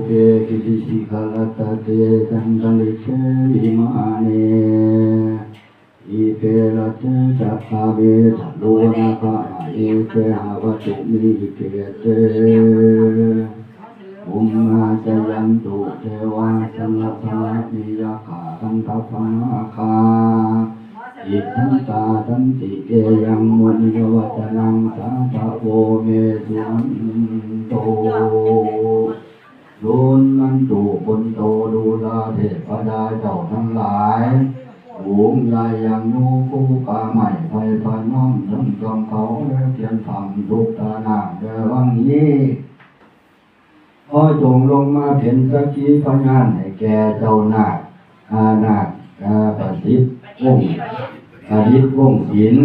गिरिशिखरतटे चन्द्रलिखे विमाने। दीपे रते च भावे तरुणकमले। गेहावतीर्णे खेत्रे भूम्ना जयन्तु देवा जलथलादियक्खा गन्धर्वनागा। तिष्ठन्ता सन्ति येऽयं मुनयो वचनं साधवो मे शृण्वन्तु। ລຸນ ນັນຕຸ ປຸນໂຕ ດູລາເທບະດາເຈົ້າທັງຫຼາຍ ຝູງໃຫຍ່ຍັງຢູ່ຄູ່ປ່າໄມ້ໄຜ່ປ່ານ້ອງ ທັງກຳເຂົາແລະກຽນທຳ ທຸກທ່ານາງແລະວັງນີ້ ຂໍຈົ່ງລົງມາເປັນສັກຂີພະຍານໃຫ້ແກ່ເຈົ້ານາກ ອາ ນາກ ອາ ປະສິດວົງ ປະດິດວົງສິນ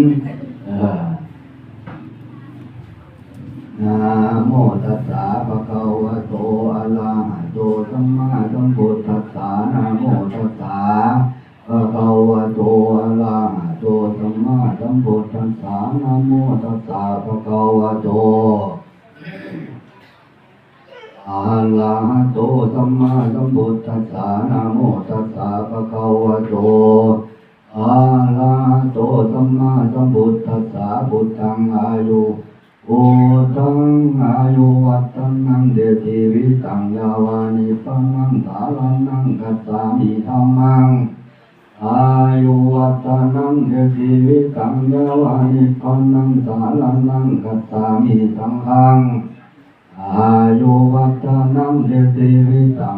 ເອີ ນະໂມຕັດສະ ພະຄະວະໂຕ ອະລະຫະໂຕ ສຳມາສຳພຸດທັດສະ ນະໂມຕັດສະ ພະຄະວະໂຕ ອະລະຫະໂຕ ສຳມາສຳພຸດທັດສະ ນະໂມຕັດສະ ພະຄະວະໂຕ ອະລະຫະໂຕ ສຳມາສຳພຸດທັດສະ ນະໂມຕັດສະ ພະຄະວະໂຕ ອະລະຫະໂຕ ສຳມາສຳພຸດທັດສະ ພຸດທັງອາຍຸ ພຸດທັງອາຍຸ ວັດທະນັງ ເດ ຊີວິຕັງ ຍາວາ ນິບພານັງ ສະລະນັງ ຄັດສາມິ ທຳມັງ ອາຍຸ ວັດທະນັງ ເດ ຊີວິຕັງ ຍາວາ ນິບພານັງ ສະລະນັງ ຄັດສາມິ ສັງຄັງ ອາຍຸ ວັດທະນັງ ເດ ຊີວິຕັງ